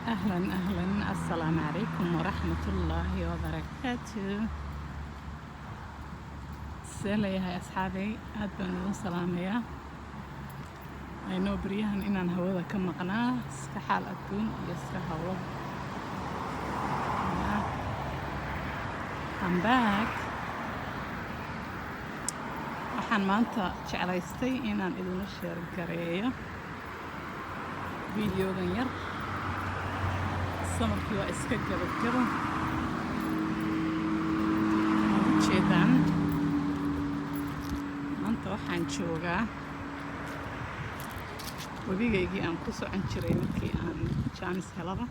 Ahlan ahlan, assalaamu calaykum waraxmatullaahi wabarakaatu. See leeyahay, asxaabey? Aad baan idin salaamayaa. Aynoo beryahan inaan hawada ka maqnaa, iska xaal adduun iyo iska hawlo. Yeah. I'm back. Waxaan maanta jeclaystay inaan idinla share gareeyo videogan yar. Summerkii waa iska gabagabo, waad ujeedaan. Maanta waxaan joogaa webigaygii aan ku socon jiray markii aan chance helaba.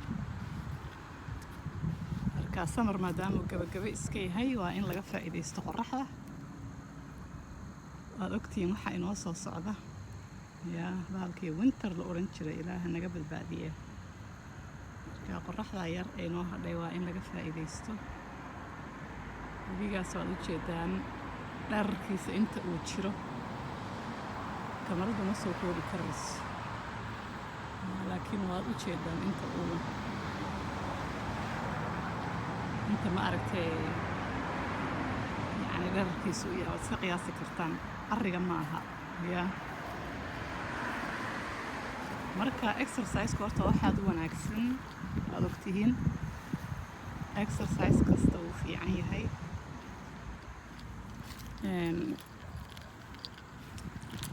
Markaa summer maadaamuu gabagabo iska yahay, waa in laga faa'iidaysto qoraxda. Waad ogtihiin waxaa inoo soo socda, yaa bahalkii winter la odhan jiray, Ilaaha naga badbaadiye. Markaa qoraxda yar ee inoo hadhay waa in laga faa'iidaysto. Webigaas waad ujeedaan dherarkiisa inta uu jiro. Kamaradu ma soo koobi karayso, laakiin waad ujeedaan inta uu inta ma aragtay, yacni dherarkiisa uu yahay, waad iska qiyaasi kartaan. Arriga ma aha yaa. Marka exerciseka horta waxaad u wanaagsan waad ogtihiin, exercise kasta wuu fiican yahay.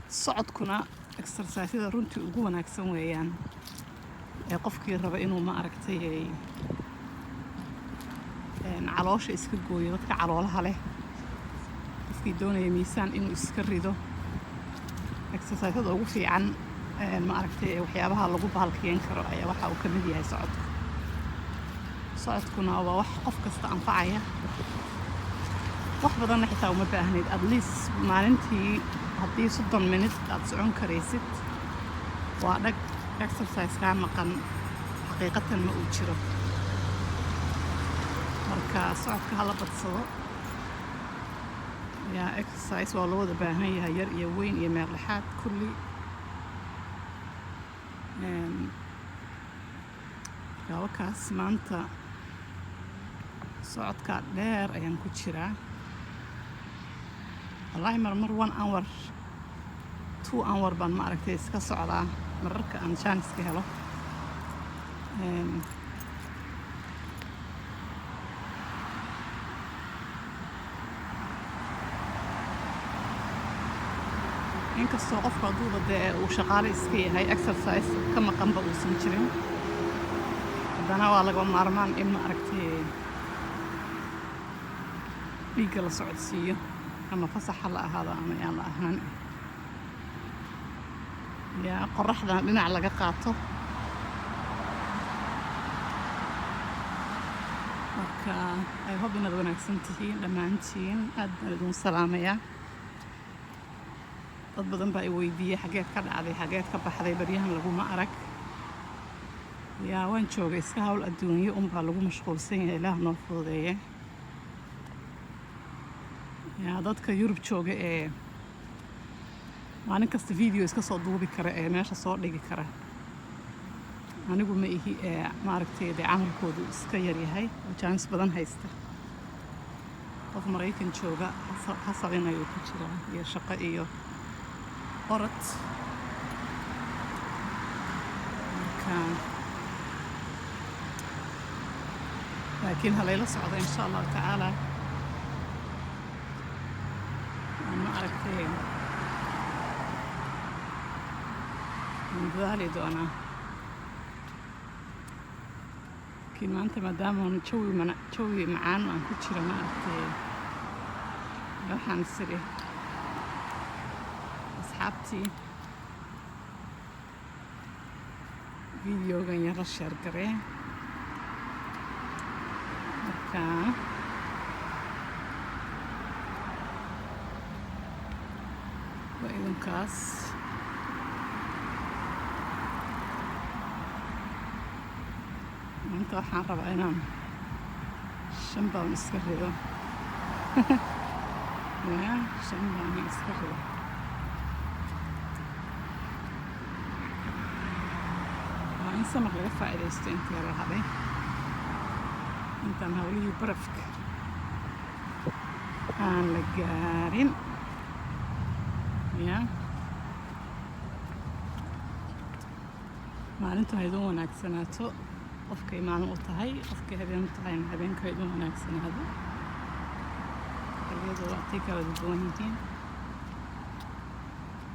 Socodkuna exerciseyada runtii ugu wanaagsan weeyaan ee qofkii raba inuu, ma aragtay, caloosha iska gooyo, dadka caloolaha leh, qofkii doonaya miisaan inuu iska rido, exercisada ugu fiican, ma aragtay, waxyaabaha lagu bahalkiyan karo ayaa waxa uu ka mid yahay socodka. Socodkuna waa wax qof kasta anfacaya. Wax badanna xitaa uma baahnayd. At least maalintii haddii 30 minute aad socon karaysid, waa dhag. Exercise kaa maqan xaqiiqatan ma uu jiro. Marka socodka hala badsado. Yaa exercise waa loo wada baahan yahay, yar iyo weyn iyo meel dhexaad kulli. Marka wakaas maanta socodkaa dheer ayaan ku jiraa. Wallaahi marmar 1 hour, 2 hour baan, ma aragtay, iska socdaa mararka aan chance ka helo. Inkastoo qofku hadduuba dee uu shaqaale iska yahay, exercise ka maqanba uusan jirin, haddana waa laga maarmaan in, ma aragtay, dhiigga la socodsiiyo, ama fasaxa la ahaado ama aan la ahaan, yaa qoraxda dhinac laga qaato. Marka I hope inaad wanaagsan tihiin dhammaantiin. Aad baan idin salaamayaa. Dad badan baa i weydiiyey, xageed ka dhacday, xageed ka baxday, baryahan laguma arag. Yaa waan joogay, iska hawl adduunyo unbaa lagu mashquulsan yahay. Ilaah noo fududeeye. Yaa dadka Yurub jooga ee maalin kasta video iska soo duubi kara ee meesha soo dhigi kara, anigu ma ihi. Ee maaragtay, dee camalkoodu iska yaryahay oo chance badan haysta. Qof Maraykan jooga hasabin ayuu ku jiraa iyo shaqo iyo orod. Marka laakiin halayla socda, insha Allahu tacaala. Waan, ma aragtay, waan dadaali doonaa. Laakiin maanta maadaama jawi macaan aan ku jiro, ma aragtay, waxaan isiri asxaabtii videogan yara share garee. Marka waa idinkaas. Maanta waxaan rabaa inaan 5 pound iska rido. Ya 5 pound iska rido. Waa In summer laga faa'iidaysto inta yaroo hadhay, intaan hawlihii barafka aan la gaarin. Ya maalintu ha idin wanaagsanaato qofkay maalin u tahay, qofkay habeen u tahayna habeenka ha idin wanaagsanaado. Xilliyadu waatay kala duwan yihiin.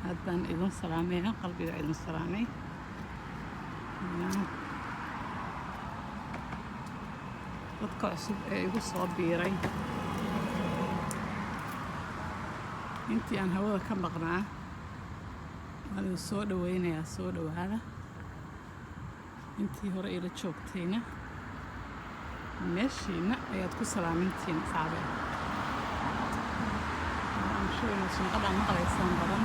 Aad baan idin salaamaya, qalbiga idin salaamay. Ya dadka cusub ee igu soo biiray intii aan hawada ka maqnaa, waan idin soo dhaweynayaa, soo dhawaada. Intii hore ila joogtayna meeshiina ayaad ku salaamintiin, asxaabe. I'm sure inaad shinqadhaan maqlaysaan badan,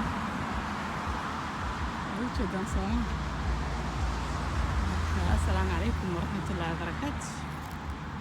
waad u jeedaan sooma? Marka assalaamu calaykum waraxmatullaahi wabarakaatu.